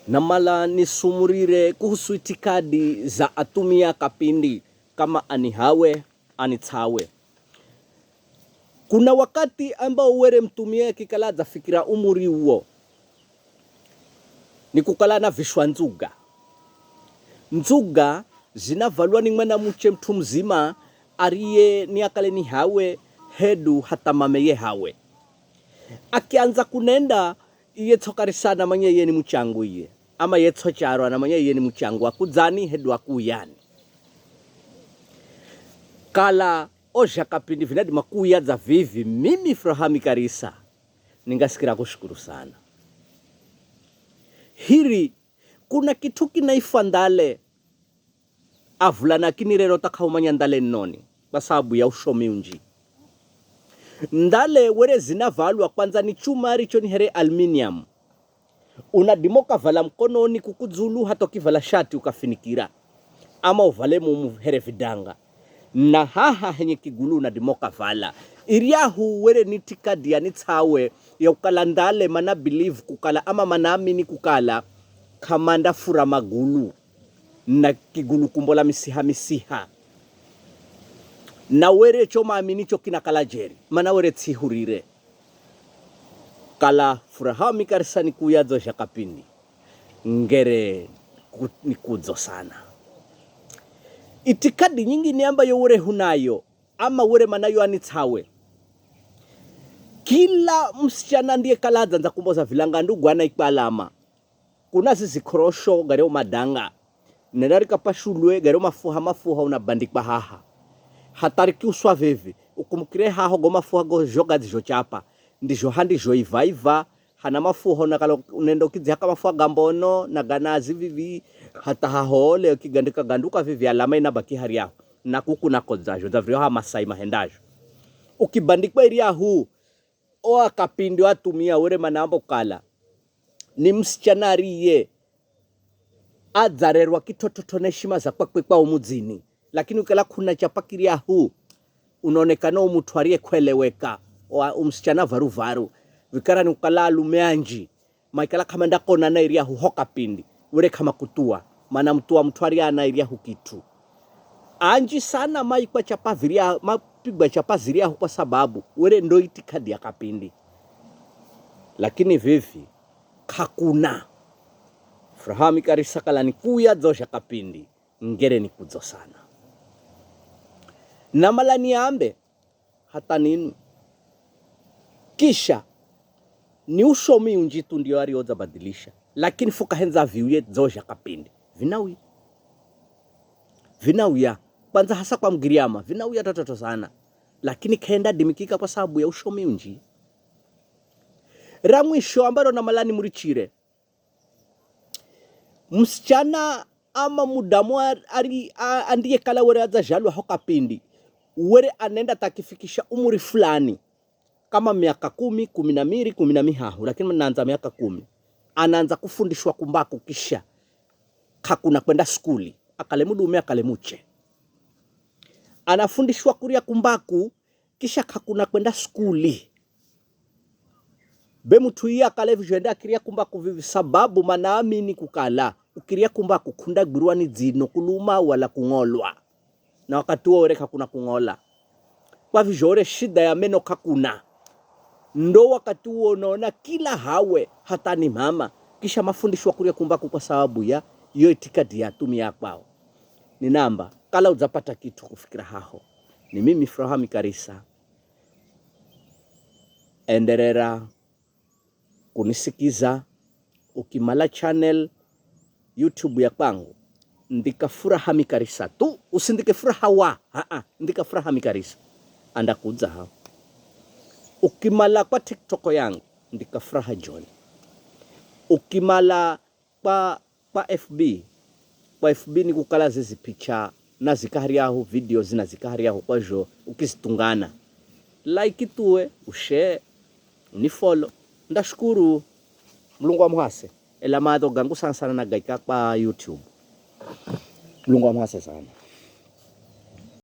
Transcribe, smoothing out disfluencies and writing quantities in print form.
Namala nisumurire kuhusu itikadi za atumia kapindi kama anihawe anitsawe. Kuna wakati ambao were mtumie kikala za fikira umuri uo ni kukala na vishwa nzuga. Nzuga zinavalwa ni mwana muche mtu mzima ariye ni akale ni hawe hedu hata mameye hawe. Akianza kunenda iye tsokarisana manye iye ni muchangu iye ama ye tsocharo anamanya iye ni muchangu akudzani hedu akuyani kala ozha kapindi vinadi makuya dza vivi. Mimi Furahami Karisa ningasikira kushukuru sana. Hiri kuna kitu kinaifa ndale avulana kinirero takhaumanya ndale nnoni kwa sababu ya ushomi unji ndale were zinavalwa kwanza ni chuma richo ni here aluminium unadimoka vala mkononi kukudzulu hata ukivala shati ukafinikira ama uvale mumu here vidanga na haha henye kigulu unadimoka vala iriahu were ni tikadi ya ni tsawe ya ukala ndale mana believe kukala ama manaamini kukala kamanda fura magulu na kigulu kumbola misiha misiha na were cho maamini cho kinakala jeri mana were tsihurire kala furaha mikarisa ni kuyadzo kapindi ngere ni kudzo sana. Itikadi nyingi ni ambayo were hunayo ama were manayo anitsawe. Kila msichana ndiye kaladza nza kumboza vilanga ndugu ana ikwalama kuna zizikrosho gare madanga nenda kapashulwe gare mafuha mafuha unabandikwa haha hatariki uswa veve ukumukire haho go mafuha go joga dzijo chapa ndijo handijo ivaiva hana mafuha nakala unenda ukidzihaka mafuha gambono na ganazi vivi hata hahole ukigandika ganduka vivi alama inabaki hari yaho na kuku nakodzajo dzavrio ha masai mahendajo ukibandikwa iriahu o akapindi atumia were manambo kala ni msichana ariye adzarerwa kitototo neshima za kwakwe kwa umudzini lakini ukala kuna chapakiriahu unaonekana umuthu ariye kweleweka wa umsichana varuvaru vikara ni ukala alume maikala kama ndakona na iriahu hoka pindi were kama kutua mana mtua mtu ariya ana iriahu kitu anji sana maikwa chapa viria mapigwa chapa ziriahu kwa sababu were ndo itikadi ya kapindi lakini vivi kakuna Furahami Karisa kala ni kuya dzosha kapindi ngere ni kudzo sana namala niambe hata ninu kisha ni ushomi unjitu ndio ariodza badilisha lakini fukahenza viuye dzosha kapindi vinauya vinauya kwanza hasa kwa mgiriama vinauya tototo sana lakini kenda dimikika kwa sababu ya ushomi unji ramwisho ambaro namalani murichire msichana ama mudamu ari andiye kala were adza ho kapindi were anenda takifikisha umuri fulani kama miaka 10, 12, 16 lakini naanza miaka 10 anaanza kufundishwa kumbaku kisha hakuna kwenda skuli akale mudume akale muche anafundishwa kuria kumbaku kisha hakuna kwenda skuli be mtu iya akale vijwenda akiria kumbaku vivi sababu manaamini kukala ukiria kumbaku kunda gurua ni dzino kuluma wala kung'olwa na wakati huo ore hakuna kung'ola kwa vijore shida ya meno kakuna ndo wakati huo unaona kila hawe hata ni mama kisha mafundishwa kuria kumbaku kwa sababu ya iyo itikadi ya tumia kwao ni namba kala uzapata kitu kufikira haho ni mimi Furahami Karisa enderera kunisikiza ukimala channel YouTube ya kwangu ndika Furahami Karisa tu usindike furaha wa ndika Furahami Karisa andakudza hao ukimala kwa TikTok yangu ndika Furaha John ukimala kwa FB kwa FB ni kukala zizi picha na zikahariaho video zina zikahariaho kwajo ukizitungana like tuwe ushare unifollow ndashukuru Mulungu amuhase ela madho gangu sana sana nagaika kwa YouTube. Mulungu amuhase sana.